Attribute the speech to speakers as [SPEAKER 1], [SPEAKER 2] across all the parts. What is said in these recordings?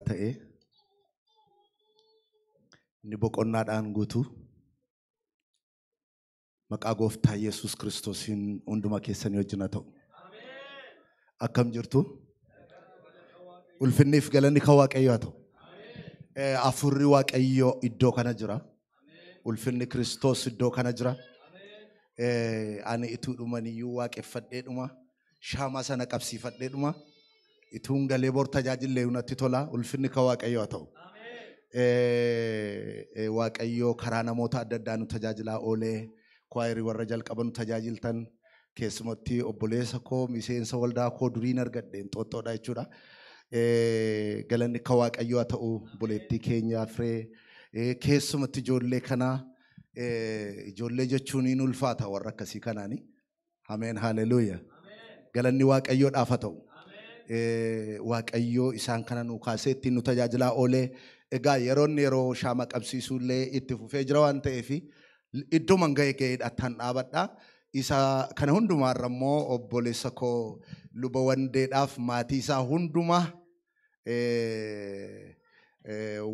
[SPEAKER 1] ta'e inni boqonnaadhaan guutuu maqaa gooftaa Yesuus Kiristoosiin hunduma keessanii wajjin haa ta'u. Akkam jirtu? Ulfinniif galanni kan Waaqayyoo haa ta'u. Hafuurri Waaqayyoo iddoo kana jira. Ulfinni Kiristoos iddoo kana jira. Ani ituu dhumaniyyuu waaqeffadheedhuma. Shaamaa sana qabsiifadheedhuma. Ituun galee bor tajaajillee natti tola. Ulfinni kan Waaqayyoo haa ta'u. Waaqayyoo karaa namoota adda addaa nu tajaajilaa oolee kwaayirii warra jalqaba nu tajaajiltan keessumatti obboleessa koo miseensa waldaa koo duriin argadhe Inxooxxoodha jechuudha. Galanni kan Waaqayyoo haa ta'u obboleettii keenyaa firee keessumatti ijoollee kanaa ijoollee jechuun hin ulfaata warra akkasii kanaani. Ameen haleluuya. Galanni Waaqayyoodhaaf haa ta'u. Waaqayyoo isaan kana nu kaasee ittiin nu tajaajilaa oolee egaa yeroon yeroo shaama qabsiisuullee itti fufee jira waan ta'eef iddoo ga'e ga'eedha tan dhaabadha. Isa kana hundumaarra immoo obboleessa koo luba wandeedhaaf maatii isaa hundumaa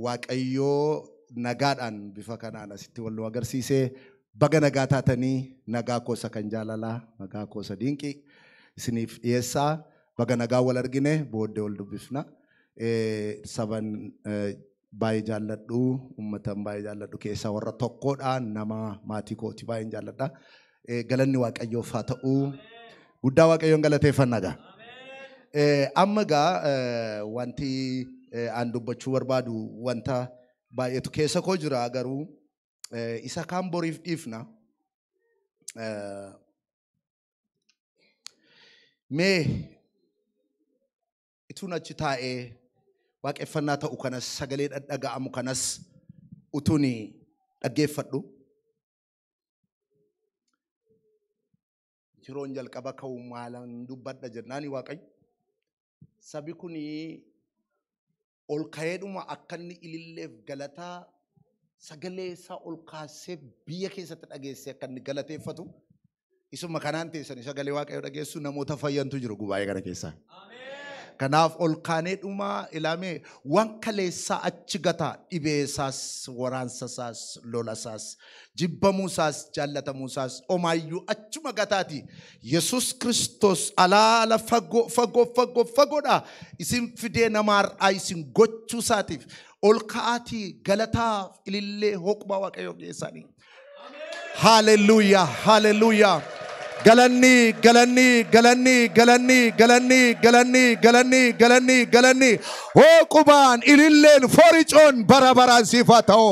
[SPEAKER 1] Waaqayyoo nagaadhaan bifa kanaan asitti wal nu agarsiisee baga nagaa taatanii nagaa koosa kan jaalalaa nagaa koosa dinqii isiniif dhiyeessaa baga nagaa wal argine booddee wal dubbifna. Saban baay'ee jaalladhu uummatan baay'ee jaalladhu keessaa warra tokkodha nama maatii kooti baay'een jaalladha. Galanni Waaqayyoof haa ta'u. Guddaa Waaqayyoon galateeffanna gaa. Amma gaa wanti an dubbachuu barbaadu wanta baay'eetu keessa koo jira garuu isa kaan boriif dhiifna. Mee ituun achi taa'ee waaqeffannaa ta'u kanas sagalee dhadhaga'amu kanas utuun dhaggeeffadhu. Yeroon jalqaba ka'u maalan dubbadha jennaani Waaqayyo. Sabi kun ol ka'eedhuma akka inni ililleef galataa sagalee isaa ol kaasee biyya keessatti dhageessee akka inni galateeffatu isuma kanaan teessanii sagalee Waaqayyoo dhageessu namoota fayyantu jiru gubaa'ee kana keessaa. Kanaaf ol kaaneedhuma ilaamee waan kaleessaa achi gata dhibeessaas waraansasaas lolasaas jibbamuusaas jaallatamuusaas omaayyuu achuma gataati. Yesuus Kiristoos alaala fagoo fagoo fagoo fagoodha isin fidee nama har'aa isin gochuusaatiif ol ka'aatii galataaf ilillee hoqbaa Waaqayyoof dhiyeessaanii. Haleluuyaa haleluuyaa. Galanni galanni galanni galanni galanni galanni galanni galanni galanni hoqubaan ililleen foricoon bara baraan siif haa ta'u.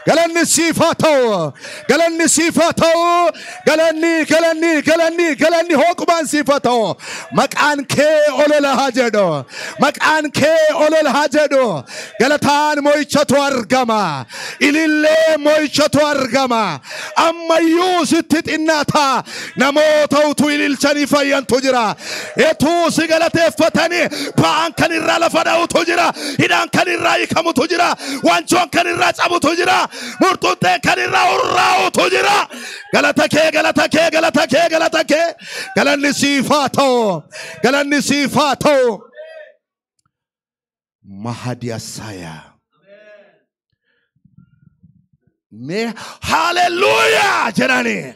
[SPEAKER 1] Galanni siif haa ta'u. Galanni siif haa ta'u. Galanni galanni galanni galanni hoqubaan siif haa ta'u. Maqaan kee olola haa jedhu. Maqaan kee olola haa jedhu. Galataan mo'ichatu argama. Ilillee mo'ichatu argama. Ammayyuu sitti xinnaata. Namoota utuu ililchanii fayyantu jira. Etuu si galateeffatanii ba'aan kan irraa lafa dha'utu jira. Hidhaan kan irraa hiikamutu jira. Wancoon kan irraa cabutu jira. Murtuuteen kan irraa urraa'utu jira. Galata kee galata kee galata kee galata kee. Galanni siif haa ta'u. Galanni siif haa ta'u. Mahadi Asaya. Mee haleluuyaa jedhanii.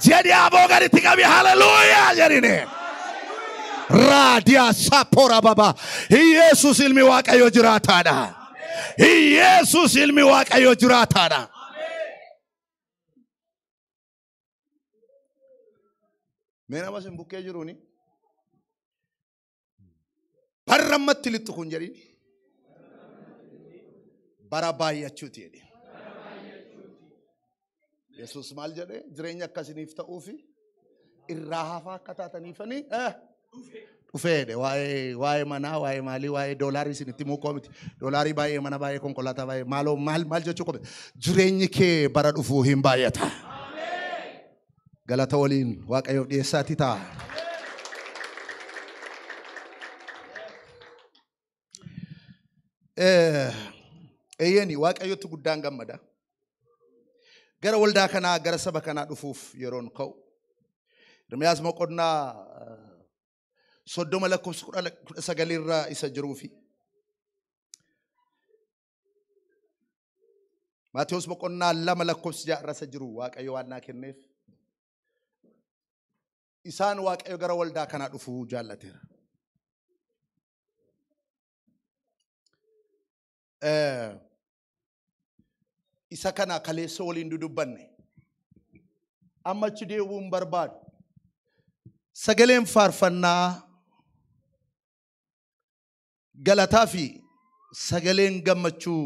[SPEAKER 1] Jedhi aboo gaditti qabi haleluuyaa jedhini. Raadiyaa sapora baba. Yesuus ilmi Waaqayyoo jiraataadha. Yesuus ilmi Waaqayyoo jiraataadha. Mee nama isin bukkee jiruuni barra ammatti lixxu kun jedhini bara baay'achuuti jedhi. Yesuus maal jedhee jireenya akkasiniif ta'uufi irraa hafaa akka taataniifanii dhufeedhe. Waa'ee manaa waa'ee maalii waa'ee doolaarii isinitti himuu koo miti. Doolaarii baay'ee mana baay'ee konkolaataa baay'ee maaloo maal maal jechuu koo miti. Jireenyi kee bara dhufuu hin baay'ata. Galata waliin Waaqayyoof dhiyeessaatii ta'a. Eeyyeni Waaqayyotti guddaan gammada. Gara waldaa kanaa gara saba kanaa dhufuuf yeroon ka'u. Ermiyaas boqonnaa 30 lakkoofsa 19 irra isa jiruufi Maatewos boqonnaa 2 lakkoofsa 6 irra isa jiru Waaqayyo waan naa kenneef isaan Waaqayyo gara waldaa kanaa dhufuu jaallateera. Isa kana kaleessa waliin dudubbanne amma achi deebi'uu hin barbaadu. Sagaleen faarfannaa galataa fi sagaleen gammachuu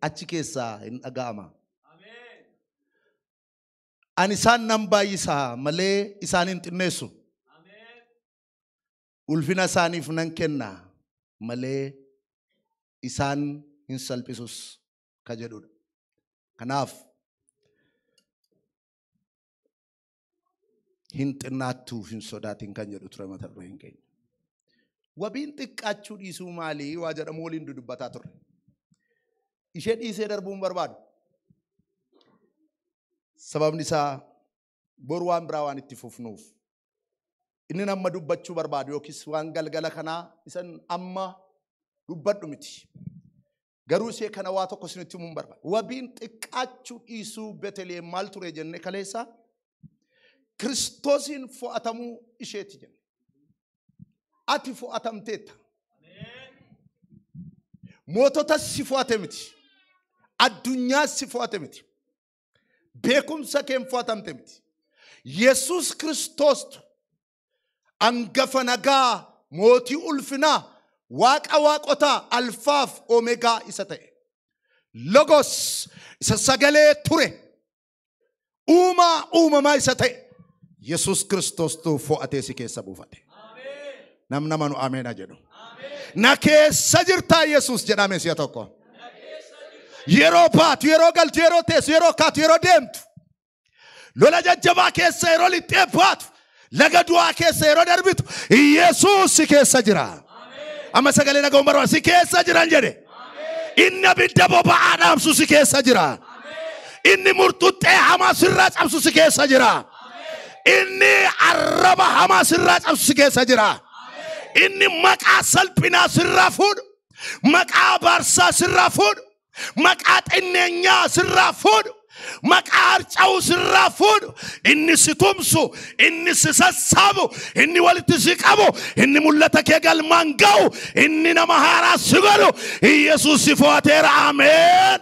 [SPEAKER 1] achi keessaa hin dhaga'ama. Ani isaan nan baay'isaa malee isaan hin xinneessu. Ulfina isaaniif nan kenna malee isaan hin salphisus ka jedhudha. Kanaaf hin xinnaattuu hin sodaatin kan jedhu ture mata dureen keenya. Wabiin xiqqaachuu dhiisuu maalii waa jedhamu waliin dudubbataa turre. Ishee dhiisee darbuu hin barbaadu. Sababni isaa boru waan biraa waan itti fufnuuf. Inni amma dubbachuu barbaadu yookiis waan galgala kanaa isan amma dubbadhu miti. Garuu ishee kana waa tokko isinitti himuu hin barbaadu. Wabiin xiqqaachuu dhiisuu Beeteliheem maal ture jenne kaleessa? Kiristoosiin fo'atamuu isheeti jenne. Ati fo'atamteetta. Mootota si fo'ate miti. Addunyaa si fo'ate miti. Beekumsa kee hin fo'atamte miti. Yesuus Kiristoostu hangafa nagaa mootii ulfinaa Waaqa waaqotaa alfaaf omeegaa isa ta'e. Logos isa sagalee ture. Uumaa uumamaa isa ta'e. Yesuus Kiristoostu fo'atee si keessa buufate. Namna manu ameena jedhu. Na keessa jirtaa Yesuus jedhame si'a tokko. Yeroo baatu, yeroo galtu, yeroo teessu, yeroo kaatu, yeroo deemtu. Lola jajjabaa keessa yeroo lixxee baatu, laga du'aa keessa yeroo darbitu, Yesuus si keessa jira. Amma sagalee dhaga'uun barbaada. Si keessa jiran jedhe. Inni abidda boba'aa dhaamsu si keessa jira. Inni murtuxxee hamaa sirraa cabsu si keessa jira. Inni arraba hamaa sirraa cabsu si keessa jira. Inni maqaa salphinaa sirraa fuudhu, maqaa abaarsaa sirraa fuudhu, maqaa xinneenyaa sirraa fuudhu, maqaa harca'uu sirraa fuudhu, inni si tumsu, inni si sassaabu, inni walitti si qabu, inni mul'ata kee galmaan ga'u, inni nama haaraa si godhu, Yesuus si fo'ateera. Ameen.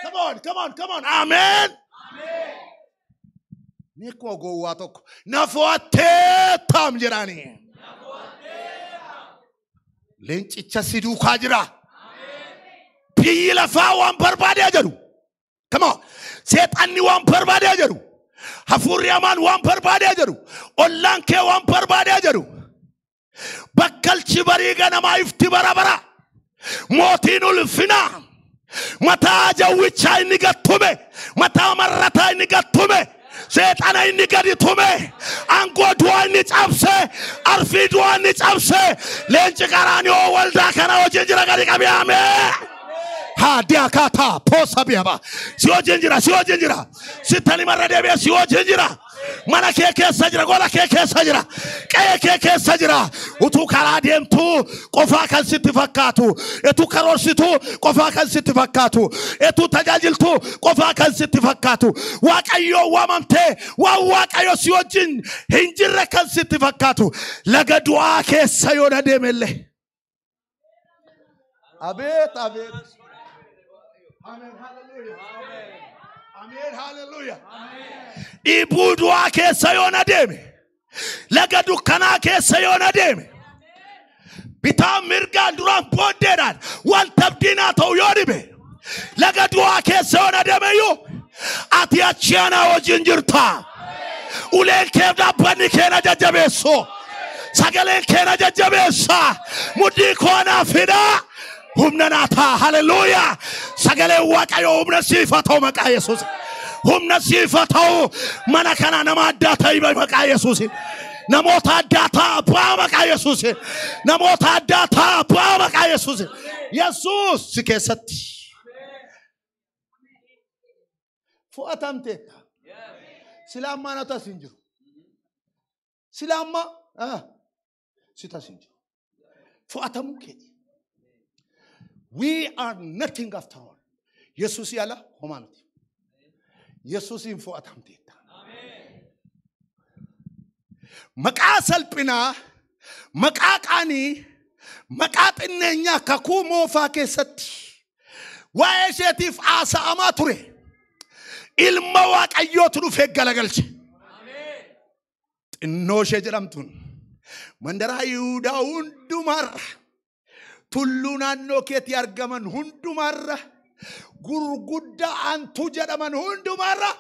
[SPEAKER 1] Come on, come on, come on. Ameen. Mee akkuma gowwaa tokko na fo'attee taam jedhaanii. Leencicha si duukaa jira. Biyyi lafaa waan barbaadee jedhu. Come on. Seexanni waan barbaadee jedhu. Hafuurri hamaan waan barbaadee jedhu. Ollaan kee waan barbaadee jedhu. Bakkalchi barii ganamaa ifti bara bara. Mootiin ulfinaa. Mataa jawwichaa inni gattume. Mataa marrataa inni gattume. Seexana inni gadi tume. Aangoo du'aa inni cabse. Arfii du'aa inni cabse. Leenci qaraanioo waldaa kana wajjin jira gadi qabee amee. Haadiyaa kaataa poosa biyaba. Si wajjin jira, si wajjin jira. Sittani marra deebi'ee si wajjin jira. Mana kee keessa jira, gola kee keessa jira, qe'ee kee keessa jira. Utuu karaa deemtuu qofaa kan sitti fakkaatu, utuu karoorsituu qofaa kan sitti fakkaatu, utuu tajaajiltuu qofaa kan sitti fakkaatu, Waaqayyoo waamamtee waan Waaqayyo si wajjin hin jirre kan sitti fakkaatu, laga du'aa keessa yoo na deemellee. Abeet abeet. Ameen hallelujah. Ameen hallelujah. Dhiibuu du'aa keessa yoo na deeme, laga dukkanaa keessa yoo na deeme, bitaan mirgaan duraan booddeedhaan wanta abdiinaa ta'u yoo dhibe, laga du'aa keessa yoo na deeme iyyuu ati achi anaa wajjin jirta. Uleen kee dhaabbanni kee na jajjabeessu. Sagaleen kee na jajjabeessa. Mudhii koo naa fidaa. Humna naa ta'a. Hallelujah. Sagaleen Waaqayyoo humna siif haa ta'u maqaa Yesuus. Humna siif haa ta'u. Mana kana nama addaa ta'i maqaa Yesuus. Namoota addaa ta'a bu'aa maqaa Yesuus. Namoota addaa ta'a bu'aa maqaa Yesuus. Yesuus si keessatti. Fo'atamteetta. Sila ammaa natu as hin jiru. Sila ammaa situ as hin jiru. Fo'atamuu keeti. We are nothing after all. Yesuusii ala homaa miti. Yesuusiin fo'atamteetta. Maqaa salphinaa, maqaa qaanii, maqaa xinneenyaa kakuu moofaa keessatti waa'ee isheetiif haasa'amaa ture. Ilma Waaqayyootu dhufee galagalche. Xinnoo ishee jedhamtuun mandaraa Yihuudaa hundumarra, tulluu naannoo keetti argaman hundumarra, gurguddaa antuu jedhaman hundumarra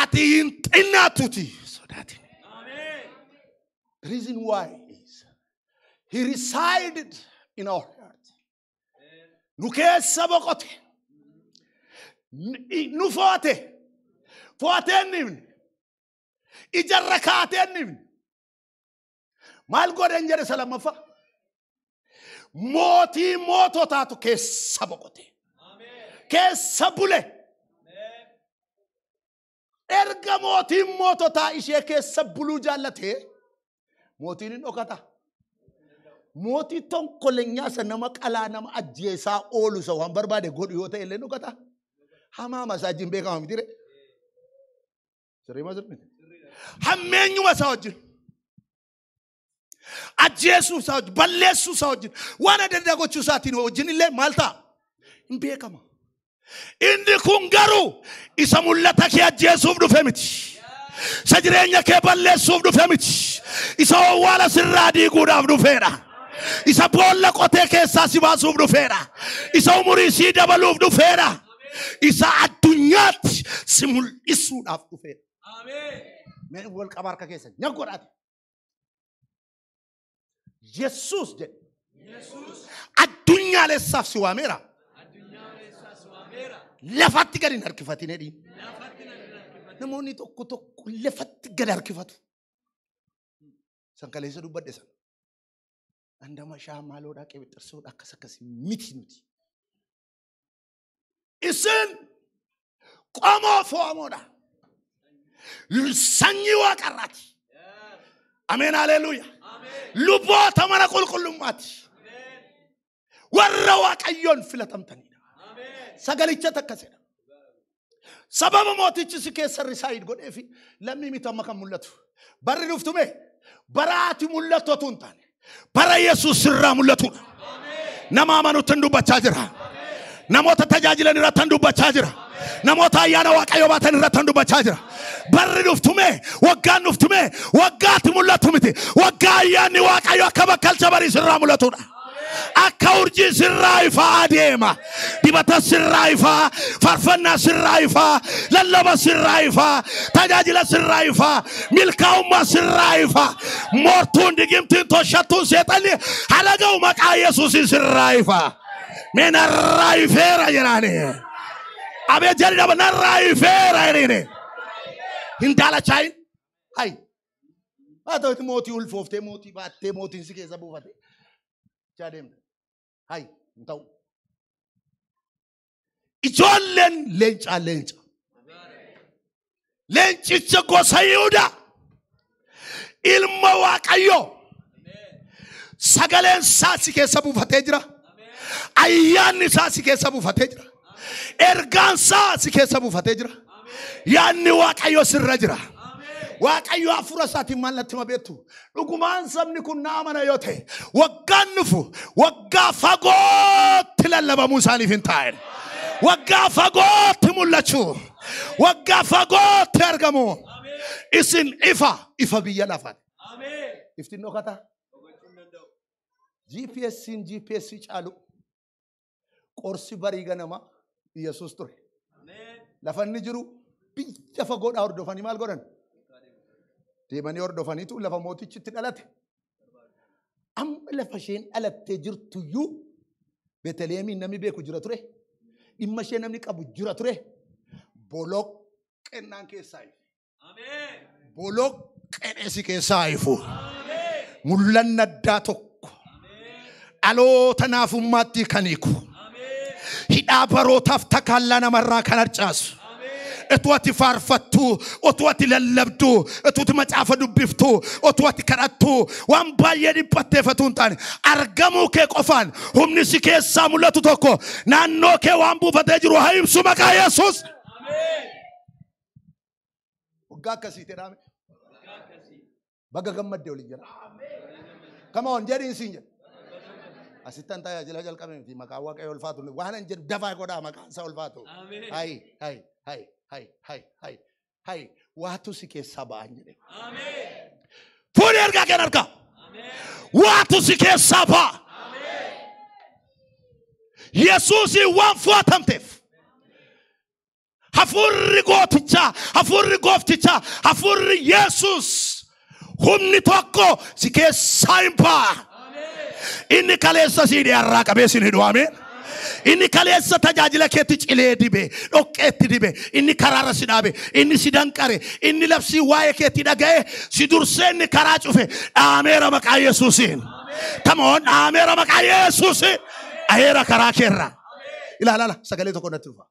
[SPEAKER 1] ati hin xinnaattuti sodaatin. The reason why is he resided in our heart. Nu keessa boqote. Nu fo'ate. Fo'atee hin dhiifne. Ijarra kaatee hin dhiifne. Maal godhen jedhe isa lammaffaa? Mootii moototaatu keessa boqote. Keessa bule. Erga mootiin moototaa ishee keessa buluu jaallatee mootiin hin dhokata. Mootii tonkolenyaa isa nama qalaa nama ajjeesaa oolu isa waan barbaade godhu yoo ta'e illee dhokata. Hamaama isaa wajjin beekama miti ree? Sirrii moo sirrii miti? Hammeenyuma isaa wajjin. Ajjeesuu isaa wajjin, balleessuu isaa wajjin, waan adda addaa gochuu isaatiin wajjin illee maal ta'a? Hin beekama. Inni kun garuu isa mul'ata kee ajjeesuuf dhufe miti. Isa jireenya kee balleessuuf dhufe miti. Isa owwaala sirraa diiguudhaaf dhufeedha. Isa boolla qotee keessaa si baasuuf dhufeedha. Isa umurii sii dabaluuf dhufeedha. Isa addunyaatti si mul'isuudhaaf dhufeedha. Mee wal qaba harka keessan nya godhaate. Yesuus jedhe. Addunyaalessaaf si waameera. Lafatti gad hin harkifatin jedhiin. Namoonni tokko tokko lafatti gad harkifatu. San kaleessa dubbadhe sana. Andama shaa maaloodhaa qeexxirsoodha akkas akkas miti nuti. Isin qomoo fo'amoodha. Sanyii waaqarraati. Ameen haleluuya. Luboota mana qulqullummaati. Warra Waaqayyoon filatamtanidha. Sagalicha takkasedha. Sababa mootichi si keessa risaayid godhee fi lammii miti amma kan mul'atu. Barri dhuftume baraati mul'atu otoo hin taane bara Yesuus sirraa mul'atudha. Nama amanutti hin dubbachaa jira. Namoota tajaajilan irratti hin dubbachaa jira. Namoota ayyaana Waaqayyoo baatan irratti hin dubbachaa jira. Barri dhuftume waggaan dhuftume waggaatti mul'atu miti. Waggaa ayyaanni Waaqayyoo akka bakkalcha barii sirraa mul'atudha. Akka urjii sirraa ifaa adeema. Dibata sirraa ifaa, faarfannaa sirraa ifaa, lallaba sirraa ifaa, tajaajila sirraa ifaa, milkaa'ummaa sirraa ifaa. Moortuun digimtiin toshattuun seexanni halaga'u maqaa Yesuusiin sirraa ifaa. Mee narraa ifeera jedhaani. Abee jedhi dhaba narraa ifeera jedhiini. Hin daalachaayin. Hayi. Haa ta'uti mootii ulfooftee mootii baattee mootiin si keessa buufate. Adeemta. Hayi, hin ta'u. Ijoolleen leencaa leenca. Leencicha gosa Yihudaa. Ilma Waaqayyoo. Sagaleen isaa si keessa buufatee jira. Ayyaanni isaa si keessa buufatee jira. Ergaan isaa si keessa buufatee jira. Yaanni Waaqayyoo sirra jira. Waaqayyo hafuura isaatiin maal natti hima beektu? Dhugumaan sabni kun na amana yoo ta'e waggaan dhufu waggaa fagootti lallabamuu isaaniif hin taa'en. Waggaa fagootti mul'achuu. Waggaa fagootti argamu. Isin ifa ifa biyya lafaati. Iftiin dhokataa? GPS'n GPS caalu qorsi barii ganama Yesuus ture. Lafa inni jiru biyya fagoodhaa hordofanii maal godhan? Deemanii hordofaniitu lafa mootichitti dhalate. Amma lafa isheen dhalattee jirtuyyuu Beeteliyeemiin namni beeku jira ture. Dhimma ishee namni qabu jira ture. Boloqqennaan keessaa ifu. Boloqqeen si keessaa ifu. Mul'anna addaa tokko. Dhaloota naafummaatti kan hiiku. Hidhaa barootaaf takaallaa namarraa kan harcaasu. Utuu ati faarfattu, utuu ati lallabdu, utuu ati macaafa dubbiftu, utuu ati kadhattu, waan baay'ee dhiphatteeffatu hin taane argamuu kee qofaan humni si keessaa mul'atu tokko naannoo kee waan buufatee jiru haa ibsu maqaa Yesuus. Waggaa akkasii jedhame. Baga gammaddee waliin jira. Come on, jedhiin siin jedha. Asittan tajaajila jalqabe miti maqaan Waaqayyo ulfaatu waan hin jedhu dafaa godhaa maqaan isaa ulfaatu. Hai hai hai hai hai hai hai waatu si keessaa ba'an jedhe. Fuudhee ergaa kee harkaa. Waatu si keessaa ba'a. Yesuusii waan fu'atamteef. Hafuurri gootichaa, hafuurri gooftichaa, hafuurri Yesuus humni tokko si keessaa hin ba'a. Inni kaleessa sii dhiyaarraa qabee siin hidhu ameen. Inni kaleessa tajaajila keetti cilee dibe, dhoqqeetti dibe, inni karaarra si dhaabe, inni si danqare, inni labsii waa'ee keetti dhaga'e, si dursee inni karaa cufe, dhaameera maqaa Yesuusiin. Come on, dhaameera maqaa Yesuusiin. Dhaheera karaa keerraa. Ilaala, sagalee tokko natti dhufa.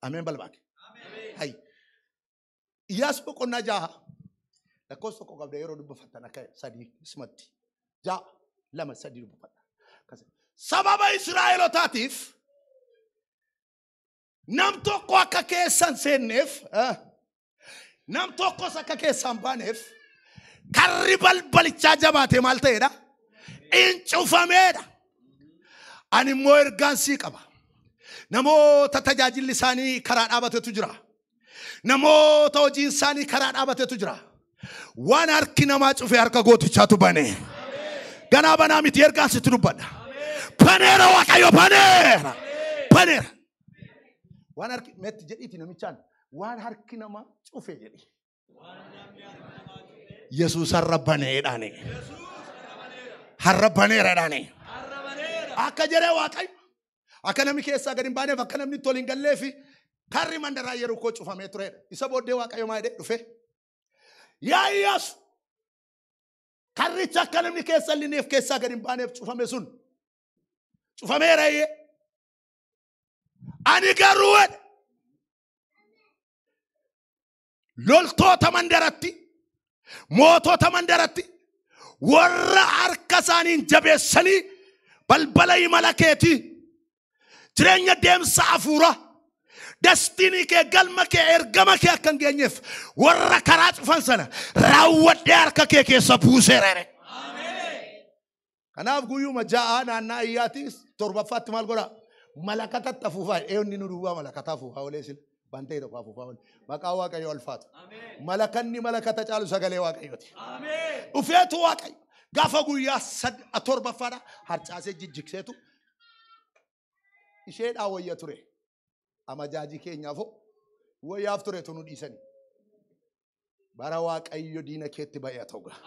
[SPEAKER 1] Ameen balbaake. Hai. Iyyaas boqonnaa 6 lakkoofsa tokko qabda yeroo dubbifattan akka sadii isumatti. 6 2 3 dubbifadha. Sababa Israa'elotaatiif nam tokko akka keessan seenneef, nam tokkos akka keessan baaneef karri balbalichaa jabaate maal ta'eedha? In cufameedha. Ani immoo ergaan sii qaba. Namoota tajaajilli isaanii karaa dhaabatetu jira. Namoota hojiin isaanii karaa dhaabatetu jira. Waan harki namaa cufe harka gootichaatu bane. Ganaa banaa miti ergaan sitti dubbadha. Baneera Waaqayyo baneera. Baneera. Waan harki meetti jedhiiti namichaan waan harki namaa cufe jedhi. Yesuus har'a baneedhaani. Har'a baneeraadhaani. Akka jedhee Waaqayyo. Akka namni keessaa gadi hin baaneef akka namni tol hin galleefi karri mandaraa yeroo koo cufamee turedha. Isa booddee Waaqayyo maal jedhee dhufe? Yaa Iyyaasu karricha akka namni keessa hin linneef keessaa gadi hin baaneef cufame sun cufameera iyyee. Ani garuu jedhe loltoota mandaratti mootota mandaratti warra harka isaaniin jabeessanii balbala imala keetii jireenya deemsa hafuuraa destinii kee galma kee ergama kee akka hin geenyeef warra karaa cufan sana raawwadhee harka kee keessa buuseera jedhe. Kanaaf guyyuma 6 naannaa Iyyaati 7ffaatti maal godhaa? Malakatatti afuufaa. Eenyu nu duwwaa malakata afuufaa olee sila. Waan ta'e tokko afuufaa olee. Maqaa Waaqayyoo ulfaatu. Malakanni malakata caalu sagalee Waaqayyooti. Dhufeetu Waaqayyo gaafa guyyaa 7ffaadha harcaasee jijjigseetu isheedhaa wayya ture. Amajaajii keenyaafoo wayyaaf turetu nu dhiisani. Bara Waaqayyo diina keetti ba'ee ta'u gaa.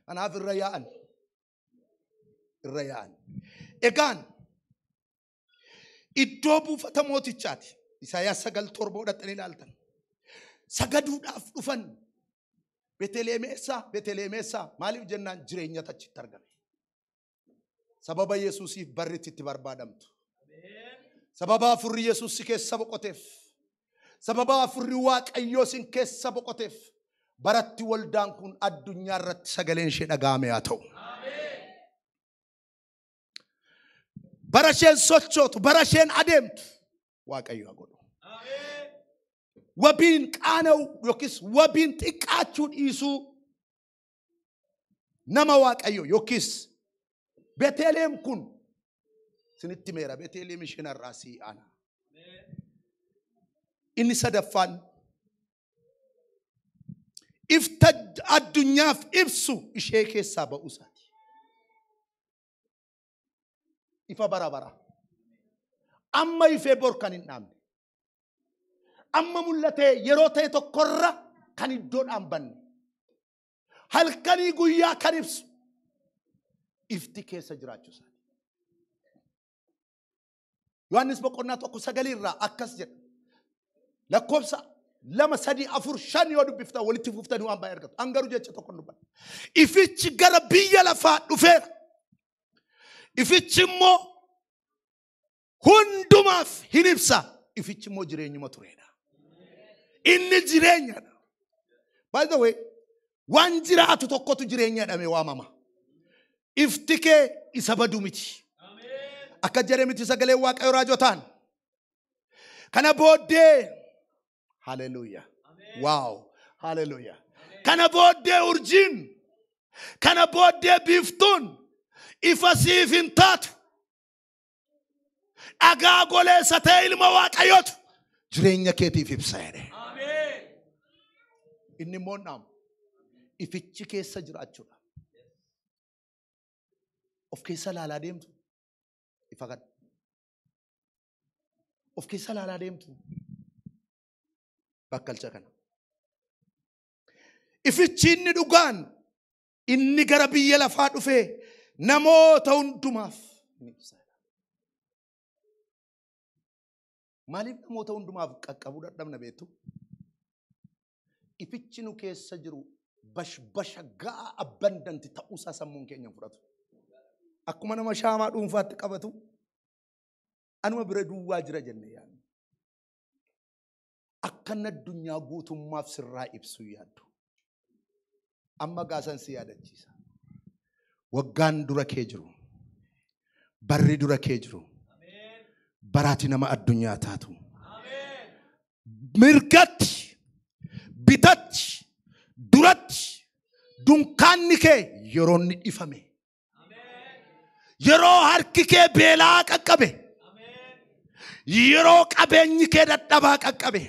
[SPEAKER 1] Kanaaf irra yaa'an. Irra yaa'an. Egaan iddoo buufata mootichaati. Isaayyaas 9:7 godhatanii ilaaltan. Sagaduudhaaf dhufan Beeteleemeessaa Beeteleemeessaa maaliif jennaan jireenya achitti argame. Sababa Yesuusiif barri itti barbaadamtu. Sababa hafuurri Yesuus si keessa boqoteef. Sababa hafuurri Waaqayyoo sin keessa boqoteef. Baratti waldaan kun addunyaa irratti sagaleen ishee dhaga'ame haa ta'u. Bara isheen sochootu, bara isheen adeemtu Waaqayyo haa godhu. Wabiin qaana'u yookiis wabiin xiqqaachuu dhiisuu nama Waaqayyo yookiis Beeteleem kun sinitti meera Beeteleem isheen har'aa sii ana. Inni sadaffaan ifta addunyaaf ibsu ishee keessaa ba'uu isaati. Ifa bara bara. Amma ifee bor kan hin dhaabne. Amma mul'atee yeroo ta'e tokkorra kan iddoodhaan banne. Halkanii guyyaa kan ibsu. Ifti keessa jiraachuu isaati. Yohaannis boqonnaa 1:9 irraa akkas jedha. Lakkoofsa 2 3 4 5 yoo dubbiftan walitti fuuftanii waan baay'ee argatu. An garuu jecha tokko hin dubbadhu. Ifichi gara biyya lafaa dhufeera. Ifichi immoo hundumaaf hin ibsa. Ifichi immoo jireenyuma turedha. Inni jireenyadha. By the way, waan jiraatu tokkotu jireenya jedhamee waamama. Ifti kee isa badu miti. Akka jedhe miti sagalee Waaqayyo raajotaan. Kana booddee, haleluuyaa. Waaw, haleluuyaa. Kana booddee urjiin, kana booddee biiftuun ifa siif hin taatu. Dhagaa goleessa ta'e ilma Waaqayyootu jireenya keetiif ibsa jedhe. Inni immoo dhaamu ifichi keessa jiraachuudha. Of keessa laalaa deemtu ifa kana. Of keessa laalaa deemtu bakkalcha kana. Ifichi inni dhugaan inni gara biyya lafaa dhufee namoota hundumaaf ni ibsa. Maaliif namoota hundumaaf qaqqabuu dadhabna beektu? Ifichi nu keessa jiru bashbasha ga'a abbandanti ta'uusaa sammuun keenya hin fudhatu. Akkuma nama shaamaa dhuunfaatti qabatu anuma bira duwwaa jira jennee yaadnu. Akkan addunyaa guutummaaf sirraa ibsu yaaddu. Amma gaasan si yaadachiisa. Waggaan dura kee jiru, barri dura kee jiru, baraati nama addunyaa taatu. Mirgatti, bitatti, duratti, dunkaanni kee yeroo inni dhifame. Yeroo harki kee beelaa qaqqabe. Yeroo qabeenyi kee dadhabaa qaqqabe.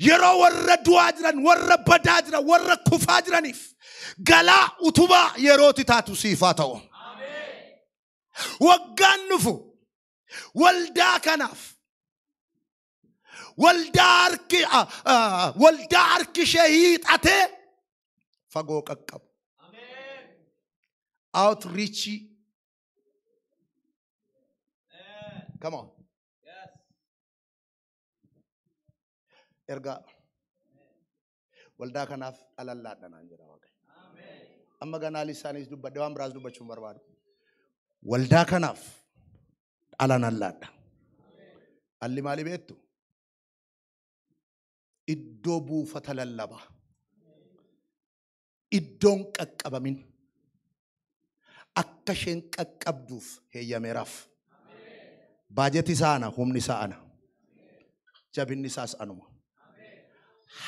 [SPEAKER 1] Yeroo warra du'aa jiran, warra badaa jiran, warra kufaa jiraniif galaa utubaa yerooti taatu siifaa ta'u. Waggaan dhufu waldaa kanaaf waldaa harki ishee hiixatee fagoo qaqqabu. Outreachii. Come on. Ergaa waldaa kanaaf dhalallaadha naan jedha Waaqayyo. Amma ganaa lisaanis dubbadhe waan biraas dubbachuu hin barbaadu. Waldaa kanaaf dhalanallaadha. Alli maali beektu? Iddoo buufata lallabaa. Iddoon qaqqabamin akka isheen qaqqabduuf heeyyameeraaf. Baajeti isaa ana, humni isaa ana. Jabinni isaas anuma.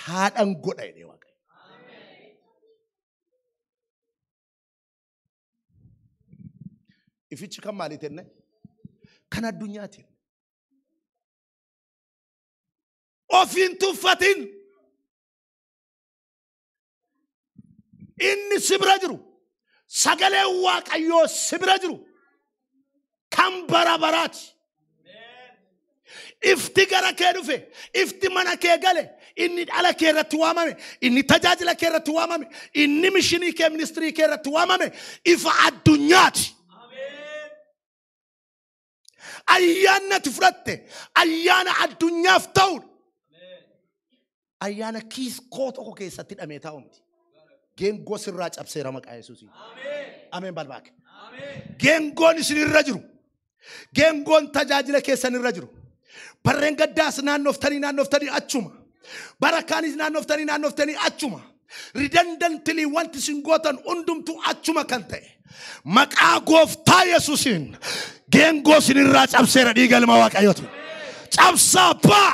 [SPEAKER 1] Haadhan godha jedhee Waaqayyo. Ifichi kan maaliiti jenne? Kan addunyaatiin. Of hin tuffatin. Inni si bira jiru, sagaleen Waaqayyoo si bira jiru kan bara baraati. Ifti gara kee dhufe, ifti mana kee gale, inni dhala kee irratti waamame, inni tajaajila kee irratti waamame, inni mishinii kee ministirii kee irratti waamame, ifa addunyaati. Ayyaanni ati fudhatte ayyaana addunyaaf ta'udha. Ayyaana kiiskoo tokko keessatti hidhamee taa'u miti. Geengoo sirraa cabseera maqaa Yesuusiin. Ameen balbaake. Geengoon isin irra jiru. Geengoon tajaajila keessan irra jiru. Barreen gaddaas naannoftanii achuma. Barakaanis naannoftanii achuma. Redundantly wanti isin gootan hundumtuu achuma kan ta'e. Maqaa gooftaa Yesuusiin geengoo isin irraa cabseera dhiiga ilma Waaqayyooti. Cabsaa baa!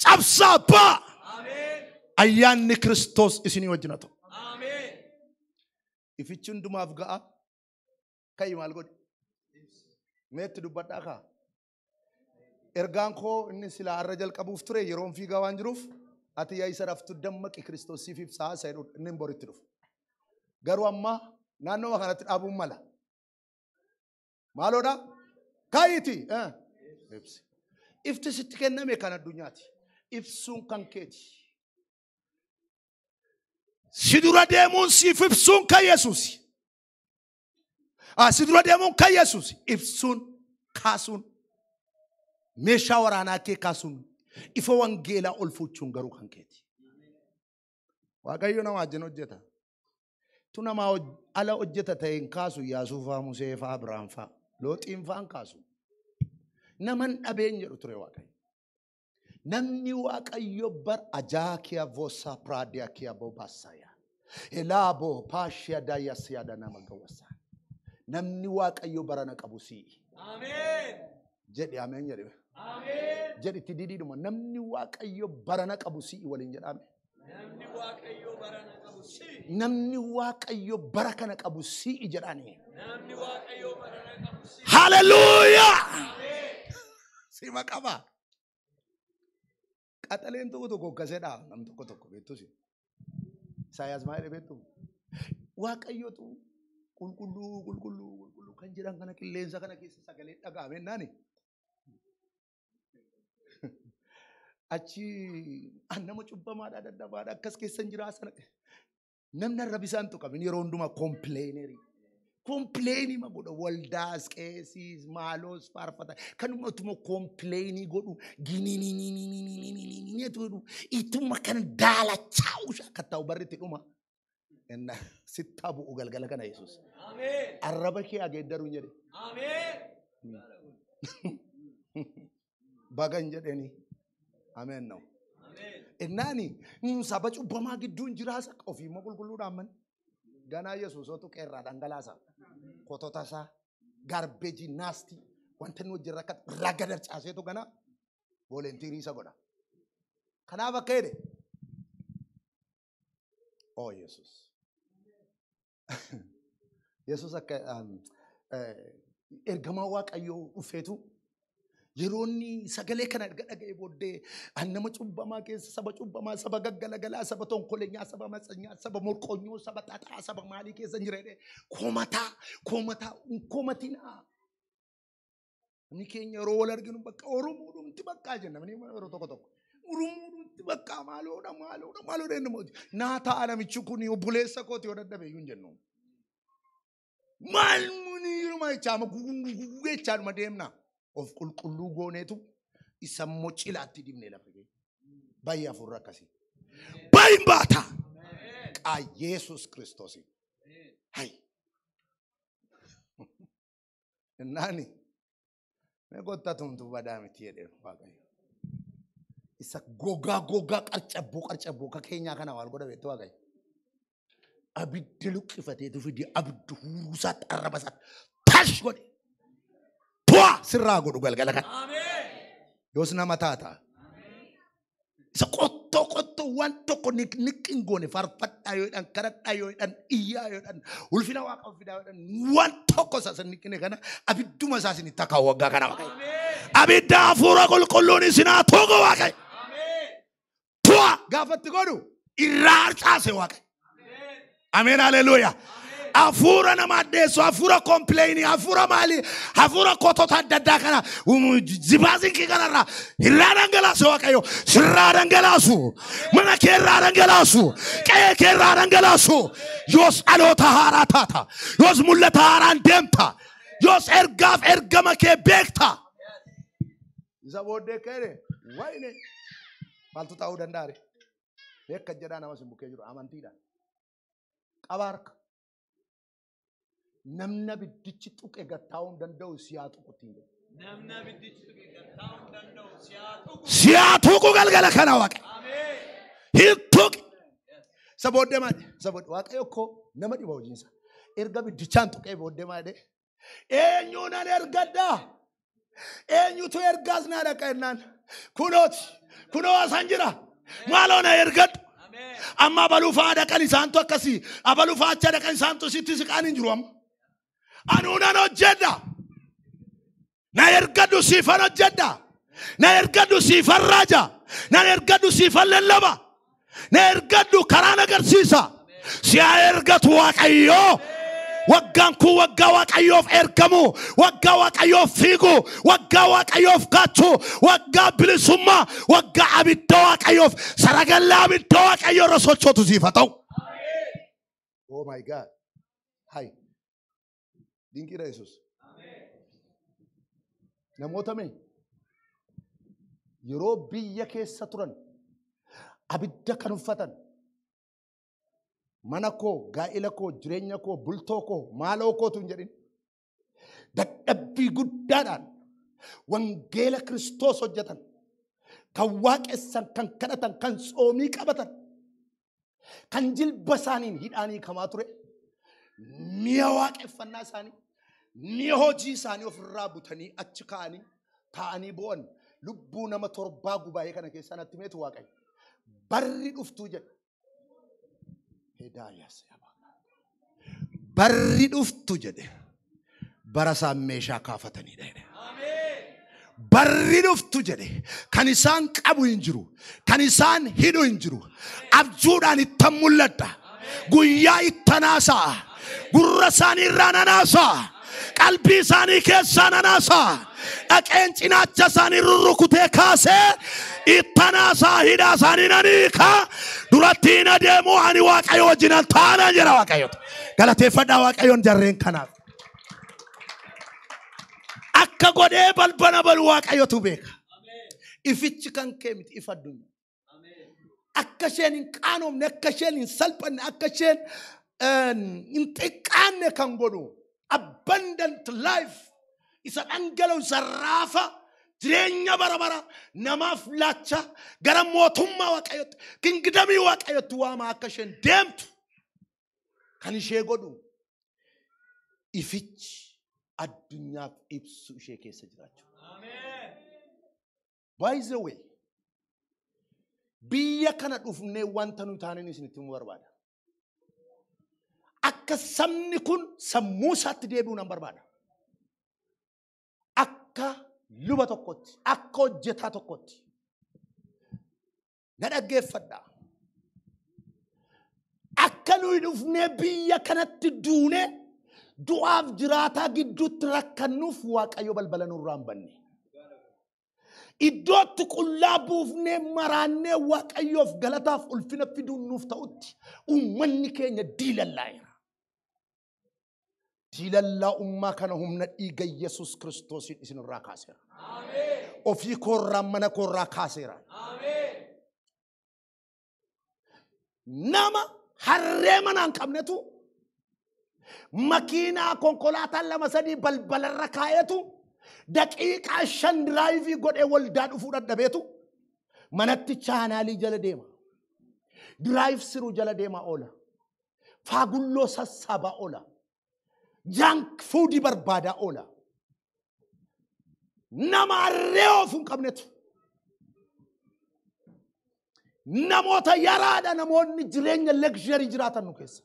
[SPEAKER 1] Cabsaa baa! Ayyaanni Kiristoos isinii wajjin haa ta'u. Ifichi hundumaaf ga'a. Ka'i maal godhi? Meetti dubbadhaa kaa. Ergaan koo inni silaa har'a jalqabuuf ture yeroon fiigaa waan jiruuf ati yaa isa raftu dammaqi Kiristoos siif ibsaa isa jedhu inni boritti dhufu. Garuu amma naannoo kanatti dhaabuun mala. Maaloodha? Ka'iiti. Ibsi. Ifti sitti kenname kan addunyaati. Ibsuun kan keeti. Si dura deemuun siif ibsuun kan Yesuusi. Si dura deemuun kan Yesuusi. Ibsuun kaasuun meeshaa waraanaa kee kaasuun ifa wangeelaa ol fuuchuun garuu kan keeti. Waaqayyo nama wajjin hojjeta. Tu nama ala hojjeta ta'e hin kaasu Iyyaasuu fa'aa, Musee fa'aa, Abiraam fa'aa, Looxiin fa'aa hin kaasu. Naman dhabeen jedhu ture Waaqayyo. Namni Waaqayyo bar ajaakiya vosa praadiyakiya bobaasaya. Elaaboo paashiya daayasiyaada nama gawwasa. Namni Waaqayyo barana qabu si'i.
[SPEAKER 2] Ameen.
[SPEAKER 1] Jedhi ameen jedhi.
[SPEAKER 2] Ameen.
[SPEAKER 1] Jedhi itti didiidhuma namni Waaqayyo barana qabu si'i waliin jedhame.
[SPEAKER 2] Namni Waaqayyo barana qabu si'i.
[SPEAKER 1] Namni Waaqayyo bara kana qabu si'i jedhani.
[SPEAKER 2] Namni Waaqayyo barana qabu si'i.
[SPEAKER 1] Hallelujah.
[SPEAKER 2] Ameen.
[SPEAKER 1] Sima qaba. Qaxaleen tokko tokko akkasidha. Nam tokko tokko beektus. Isaayyaas maal jedhe beektu? Waaqayyotu qulqulluu qulqulluu qulqulluu kan jedhan kana qilleensa kana keessa sagalee dhaga'ame naani. Achi nama cubbamaadha dadhabaadha akkas keessa hin jiraa sana. Namni arraba isaan tuqamin yeroo hundumaa kompleenerii. Kompleenii ma godha waldaas qeesiis maaloos faarfata kanuma utuma kompleenii godhu giniiniiniiniiniiniiniini jedhu ituma kan daalachaa ushaa akka ta'u barri itti dhuma. Inna sittaa bu'u galgala kana Yesuus.
[SPEAKER 2] Ameen.
[SPEAKER 1] Arraba kee ageeddaruun jedhe.
[SPEAKER 2] Ameen.
[SPEAKER 1] Bagan jedheni. Ameen na'u.
[SPEAKER 2] Ameen.
[SPEAKER 1] Innaani saba cubbamaa gidduun jiraasa ofiimmoo qulqulluudhaan mani. Ganaa Yesuusotu qeerraa dhangalaasa. Kotota isaa gaarbeejii naastii wanta inni wajjin rakkatu raga darcaaseetu ganaa voolentiirii isa godha. Kanaaf akka jedhe. Oo Yesuus. Yesuus akka ergamaa Waaqayyoo dhufeetu yeroo inni sagalee kana erga dhaga'ee booddee an nama cubbamaa keessa saba cubbamaa saba gaggalagalaa saba tonkolenyaa saba matsanyaa saba morqonyoo saba xaxaa saba maalii keessa hin jira jedhee komataa komataa hin komatinaa. Namni keenya yeroo wal arginu bakka Oromoodhumti bakkaa jenna namni yeroo tokko tokko. Oromoodhumti bakkaa maaloodha maaloodha maaloodha inni mooti. Naa ta'a namichi kun obboleessa kooti yoo dadhabe iyyuu hin jennu. Maal muni yeruma jechaama guguguguguu jechaadhuma deemna. Of qulqulluu gooneetu isa immoo cilaatti dibnee lafa keenya. Baay'ee hafuurri akkasii. Baay'een baata. Qaa Yesuus Kiristoos. Hai. Innaani mee kottaa tumtuu badaa miti jedhee Waaqayyo. Isa gogaa gogaa qarcabboo qarcabboo ka keenyaa kana maal godha beektu Waaqayyo. Abidda luqqifateetu fide abidda huuruusaatti arraba isaatti tash godhe. Tu'a sirraa godhu galgala kana.
[SPEAKER 2] Ameen.
[SPEAKER 1] Yoos nama taata. Isa qottoo qottoo waan tokko niqqi hin goone faarfadhaa yoo jedhan kadhadhaa yoo jedhan iyyaa yoo jedhan ulfina waaqa fidaa yoo jedhan waan tokko isa niqqine kana abidduma isaa isinitti akka waggaa kana Waaqayyo.
[SPEAKER 2] Ameen.
[SPEAKER 1] Abidda hafuura qulqulluun isin haa tuqu Waaqayyo.
[SPEAKER 2] Ameen.
[SPEAKER 1] Tu'a gaafatti godhu irraa harcaase Waaqayyo.
[SPEAKER 2] Ameen.
[SPEAKER 1] Ameen haleluuyaa. Hafuura nama addeessu, hafuura kompleenii, hafuura maalii, hafuura kotota adda addaa kana zibaazinkii kanarraa irraa dhangalaasu Waaqayyo. Sirraa dhangalaasu, mana kee irraa dhangalaasu, qe'ee kee irraa dhangalaasu. Yoos dhaloota haaraa taata, yoos mul'ata haaraan deemta, yoos ergaaf ergama kee beekta. Isa booddee ka'e wayne maaltu ta'uu danda'a ree? Beekka jedhaa nama sin bukkee jiru amantiidhaan. Qaba harka. Namni abiddichi tuqe gattaa'uu hin danda'u siyaa tuqu ittiin jedhu.
[SPEAKER 2] Namni abiddichi tuqe gattaa'uu hin danda'u siyaa tuqu.
[SPEAKER 1] Siyaa tuqu galgala kana Waaqa.
[SPEAKER 2] Ameen.
[SPEAKER 1] Hin tuqe. Isa booddee maal? Isa booddee Waaqayyo koo nama dhiba hojiinsa. Erga abiddichaan tuqee booddee maal jedhee? Eenyuun an ergaddaa? Eenyutu ergaas naa dhaqa jennaan? Kunooti. Kunoo asan jira. Maaloo na ergadhu.
[SPEAKER 2] Ameen.
[SPEAKER 1] Amma abaluu fa'aa dhaqan isaantu akkasii. Abaluu fa'aa achi dhaqan isaantu sitti siqaan hin jiru amma. Anuu nan hojjedha. Na ergadhu siifan hojjedha. Na ergadhu siifan raaja. Na ergadhu siifan lallaba. Na ergadhu karaan agarsiisa. Si haa ergatu Waaqayyo. Waggaan kun waggaa Waaqayyoof ergamu, waggaa Waaqayyoof fiigu, waggaa Waaqayyoof kaachuu, waggaa bilisummaa, waggaa abidda Waaqayyoof saragallaa abidda Waaqayyoo irra sochootu siif haa ta'u. Oh my God. Hai. Dinqiidha Yesuus. Namoota mee yeroo biyya keessa turan abidda kan uffatan mana koo, gaa'ila koo, jireenya koo, bultoo koo, maaloo kootu hin jedhin. Dadhabbii guddaadhaan Wangeela Kiristoos hojjetan, kan waaqessan, kan kadhatan, kan tsoomii qabatan, kan jilba isaaniin hidhaanii kamaa ture, mi'a waaqeffannaa isaanii, mi'a hojii isaanii ofirraa butanii achi ka'anii taa'anii bo'an lubbuu nama 7 gubaa'ee kana keessaa natti meetu Waaqayyo. Barri dhuftuu jedhe. Barri dhuftu jedhe. Bara isaan meeshaa kaafatanidha jedhe. Barri dhuftu jedhe. Kan isaan qabu hin jiru. Kan isaan hidhu hin jiru. Abjuudhaan ittan mul'adha. Guyyaa ittan haasa'a. Gurra isaanii irraa nan haasa'a. Qalbii isaanii keessaa nan haasa'a. Dhaqeen cinaacha isaanii rurrukutee kaasee ittan haasa'a, hidhaa isaanii nan hiika. Duratti hin adeemu, ani Waaqayyo wajjinan taana jedha Waaqayyo. Galateeffadhaa Waaqayyoon jarreen kanaaf. Akka godhee balbala balu Waaqayyotu beeka. Ifichi kan kee miti, ifa addunyaa. Akka isheen hin qaanofne, akka isheen hin salphanne, akka isheen hin xiqqaanne kan godhu abundant life isa dhangala'u, isa raafa jireenya bara bara namaaf laacha gara mootummaa Waaqayyootti, kingdamii Waaqayyootti waama akka isheen deemtu kan ishee godhu ifichi addunyaaf ibsu ishee keessa jiraachuu. By the way, biyya kana dhufnee wanta nuyi taaneen isinitti himuu barbaada. Akka sabni kun sammuu isaatti deebi'u nan barbaada. Akka luba tokkotti, akka hojjetaa tokkotti. Na dhaggeeffadhaa. Akka nuyi dhufnee biyya kanatti duunee du'aaf jiraataa gidduutti rakkannuuf Waaqayyo balbala nurraa hin banne. Iddootti qullaa buufnee maraannee Waaqayyoof galataaf ulfina fiduun nuuf ta'utti uummanni keenya diilallaa'eera. Diilallaa ummaa kana humna dhiiga Yesuus Kiristoosiin isinirraa kaaseera. Ofii koorraa mana koorraa kaaseera. Nama harree mana hin qabnetu makiinaa konkolaataa 2 3 balbalarra kaa'etu daqiiqaa 5 diraayivii godhee waldaa dhufuu dadhabeetu manatti chaanaalii jala deema. Diraayiv siruu jala deemaa oola. Faagulloo sassaabaa oola. Junk foodii barbaadaa oola. Nama harree oofuu hin qabnetu. Namoota yaraadha namoonni jireenya luxury jiraatan nu keessa.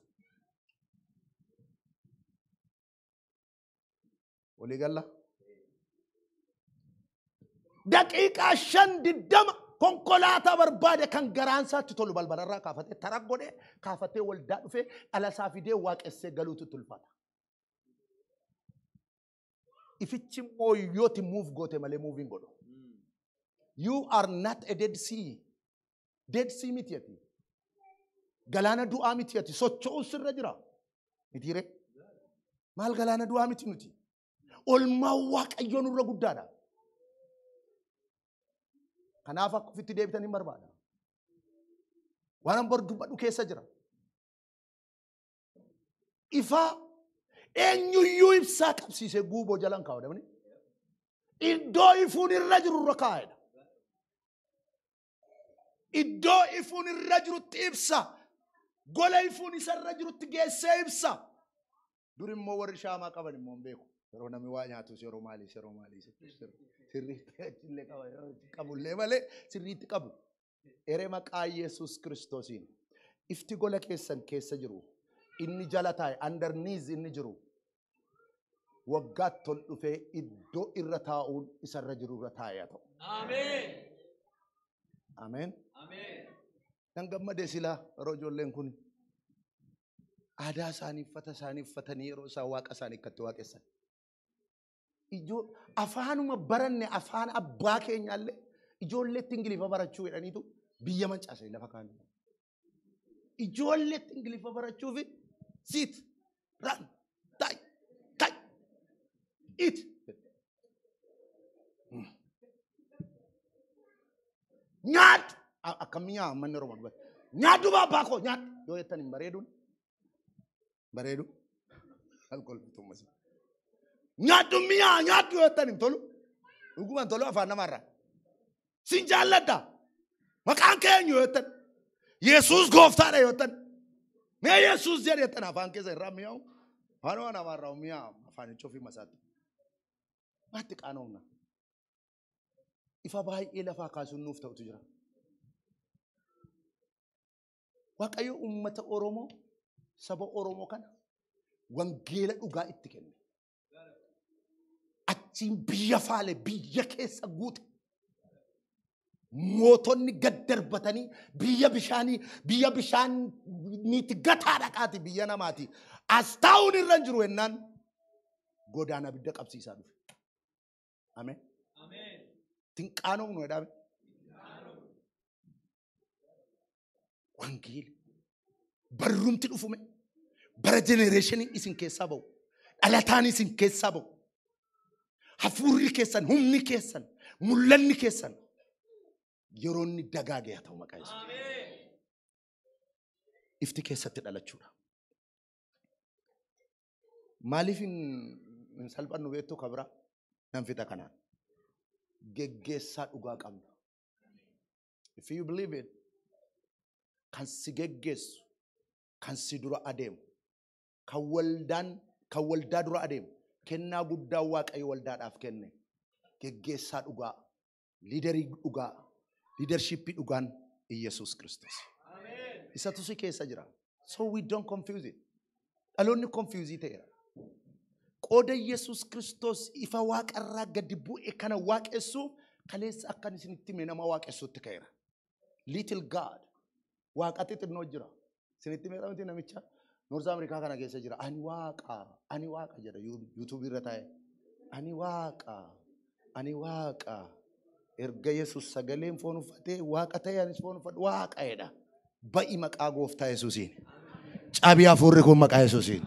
[SPEAKER 1] Walii galla. Daqiiqaa 5 20 konkolaataa barbaade kan garaan isaatti tolu balbalarraa kaafatee tara godhee kaafatee waldaa dhufee dhala isaa fidee waaqessee galuutu itti ulfaata. Ifichi immoo yooti move goote malee move hin godhu. You are not a dead sea. Dead sea miti ati. Galaana du'aa miti ati. Socho'uun sirra jira. Mitiiree? Maal galaana du'aa miti nuti? Olmaa Waaqayyoo nurra guddaadha. Kanaaf akka ofitti deebitan hin barbaada. Waan an bor dubbadhu keessa jira. Ifaa eenyuyyuu ibsaa qabsiisee guuboo jalan kaa'u namni. Iddoo ifuun irra jiru irra kaa'edha. Iddoo ifuun irra jirutti ibsa. Gola ifuun isa irra jirutti geessee ibsa. Dur immoo warri shaamaa qaban immoo hin beeku. Yeroo namni waa nyaatus yeroo maaliis yeroo maaliis sirriitti achillee qaba qabullee malee sirriitti qabu. Eree maqaa Yesuus Kiristoosiin ifti gola keessan keessa jiru inni jala taa'e underneath inni jiru waggaatti ol dhufee iddoo irra taa'uun isarra jiru irra taa'ee haa ta'u.
[SPEAKER 2] Ameen.
[SPEAKER 1] Ameen.
[SPEAKER 2] Ameen.
[SPEAKER 1] Nan gammadee silaa yeroo ijoolleen kun aadaa isaanii uffata isaanii uffatanii yeroo isaan waaqa isaanii akkatti waaqessan. Ijoo afaanuma baranne afaan abbaa keenyaallee ijoolleetti Ingiliffa barachuu jedhaniitu biyya mancaasanii lafa kaa'an. Ijoolleetti Ingiliffa barachuuf sit, run, tie, tie, eat. Nyaadhu. Akkamii nyaa manni Oromoo dubbata. Nyaadhu babbaa koo nyaadhu. Yoo jettan hin bareeduun. Bareedu. Alkoolfitummas. Nyaadhu mi'aa nyaadhu yoo jettan hin tolu. Dhugumaan tolu afaan namarraa. Sin jaalladha. Maqaan kee eenyu yoo jettan. Yesuus gooftaadha yoo jettan. Mee Yesuus jedhe jettan afaan keessa irraa mi'aawu. Afaanuma namarraa mi'aawu afaanicha ofii masaatti. Maatti qaanoomna. Ifa baay'ee lafaa kaasuun nuuf ta'utu jira. Waaqayyo uummata Oromoo saba Oromoo kana wangeela dhugaa itti kenne. Achiin biyya faale biyya keessa guute. Mootonni gad darbatanii biyya bishaaniitti gataa dhaqaati biyya namaati. As taa'uun irra hin jiru jennaan godaana abidda qabsiisaa dhufe. Ameen. Tinqaanoomnu jedhame. Wangeela barrumti dhufume bara jenereeshiniin isin keessaa ba'u dhalataan isin keessaa ba'u hafuurri keessan humni keessan mul'anni keessan yeroo inni dagaagee haa ta'u maqaa Yesuus. Ifti keessatti dhalachuudha. Maaliif hin salphannu beektu kabira nan fixa kanaan. Geggeessaa dhugaa qabna. If you believe it, kan si geggeessu, kan si dura adeemu, kan waldaa dura adeemu, kennaa guddaa Waaqayyo waldaadhaaf kenne, geggeessaa dhugaa, liidarii dhugaa, liidarshiippii dhugaan Iyesuus Kiristoos. Isatu si keessa jira. So we don't confuse it. Dhaloonni confuse ta'eera. Qooda Yesuus Kiristoos ifa waaqarraa gadi bu'e kana waaqessuuf kaleessa akkan isinitti hime nama waaqessuutti ka'eera. Little God. Waaqa xixinnoo jira. Isinitti himeera miti namicha Noorz Ameerikaa kana keessa jira. Ani waaqa jedha yuutuubii irra taa'e. Ani waaqa, ani waaqa. Erga Yesuus sagaleen foon uffatee waaqa ta'e anis foon uffadhu waaqa jedha. Ba'i maqaa gooftaa Yesuusiin. Cabii hafuurri kun maqaa Yesuusiin.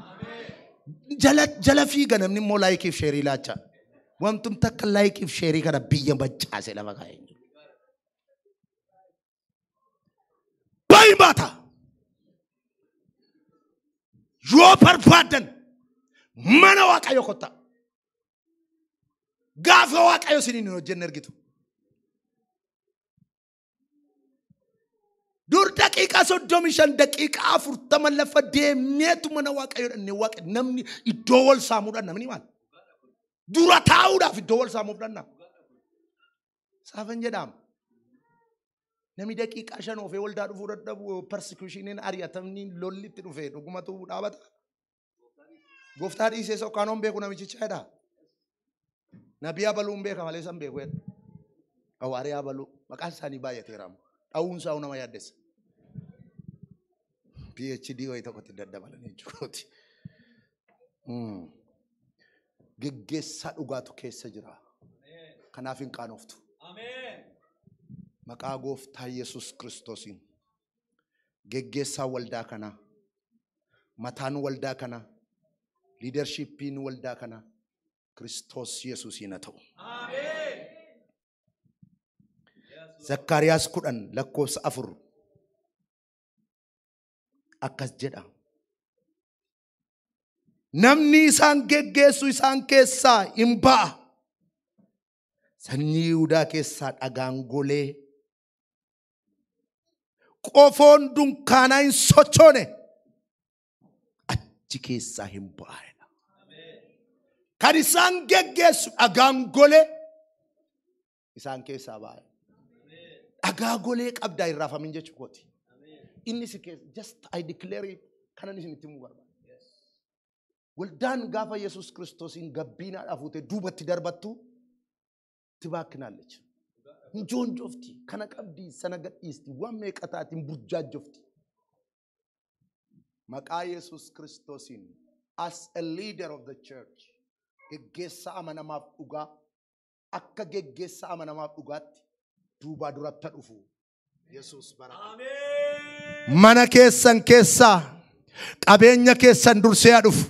[SPEAKER 1] Jala fiiga namni immoo laayikiif sheerii laacha. Wantumti akka laayikiif sheerii kana biyya macaase lafa kaa'ee jiru. Ba'i baata. Yoo barbaadan mana Waaqayyo kottaa. Gaafa Waaqayyo isiniin hin hojjenne argitu. Dur daqiiqaa 35 daqiiqaa 40 lafa deemneetu mana Waaqayyo dhannee waaqa namni iddoo wal saamuudhaan namni maal? Dura taa'uudhaaf iddoo wal saamuuf dhanna. Saafan jedhama. Namni daqiiqaa 5 oofee waldaa dhufuu dadhabu persekushiniin ari'atamni lolli itti dhufee dhugumatu dhaabata. Gooftaa dhiisee sokkaanoon beeku namichicha jedha. Nabiyaa baluun beeka malee san beeku jedha. Hawaariyaa baluu maqaan isaanii baay'ateera. Dha'uun isaa nama yaaddessa. PhD wayii tokkotti daddabalanii jechuudha. Geggeessaa dhugaatu keessa jira. Kanaaf hin qaanoftu. Maqaa gooftaa Yesuus Kiristoosiin geggeessaa waldaa kanaa, mataan waldaa kanaa, liidarshiippiin waldaa kanaa Kiristoos Yesuusiin haa ta'u. Zakkaariyaas 10 lakkoofsa 4 akkas jedha. Namni isaan geggeessu isaan keessaa hin ba'a. Sanyii Yihudaa keessaa dhagaan golee qofoon dunkaanaa hin sochoone achi keessaa hin ba'a. Kan isaan geggeessu dhagaan golee isaan keessaa ba'a. Dhagaa golee qabdaa hin raafamin jechuu kooti. Inni si keessa just I declare it kanan isinitti himuu barbaada. Waldaan gaafa Yesuus Kiristoosiin gabbiinaadhaaf fuutee duubatti darbattu tibaakinaallechi. Njoonjofti kana qabdii sana gadhiisti waan meeqa taatiin burjaajofti. Maqaa Yesuus Kiristoosiin as a leader of the church geggeessaa amanamaaf dhugaa akka geggeessaa amanamaaf dhugaatti duubaa duratti dhufu Yesuus bara. Mana keessan keessaa qabeenya keessan dursee haa dhufu.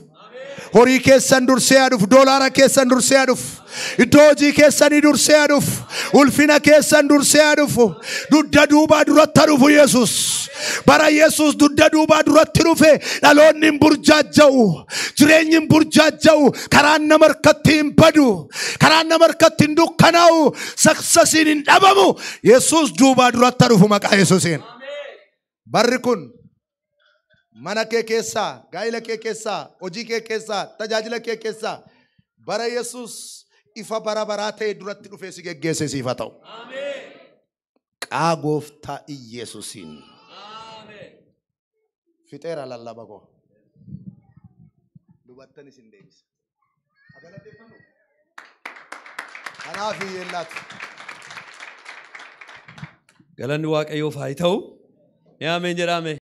[SPEAKER 1] Horii keessan dursee haa dhufu. Doolaara keessan dursee haa dhufu. Iddoo hojii keessanii dursee haa dhufu. Ulfina keessan dursee haa dhufu. Dugda duubaa duratti haa dhufu Yesuus. Bara Yesuus dugda duubaa duratti dhufe dhaloonni hin burjaaja'u. Jireenyi hin burjaaja'u. Karaan nama harkatti hin badu. Karaan nama harkatti hin dukkanaa'u. Saksasiin hin dhabamu. Yesuus duubaa duratti dhufu maqaa Yesuusiin. Barri kun mana kee keessaa, gaa'ila kee keessaa, hojii kee keessaa, tajaajila kee keessaa bara Yesuus ifa bara baraa ta'e duratti dhufee si geggeesse siif haa ta'u. Qaa gooftaa Iyesuusiin. Fixeera lallaba koo. Dubattan isin deebisa. Agalateeffannu. Kanaaf hiyyeellaatu.
[SPEAKER 2] Galanni Waaqayyoof haa ta'u. Mee ameen jedhaa mee.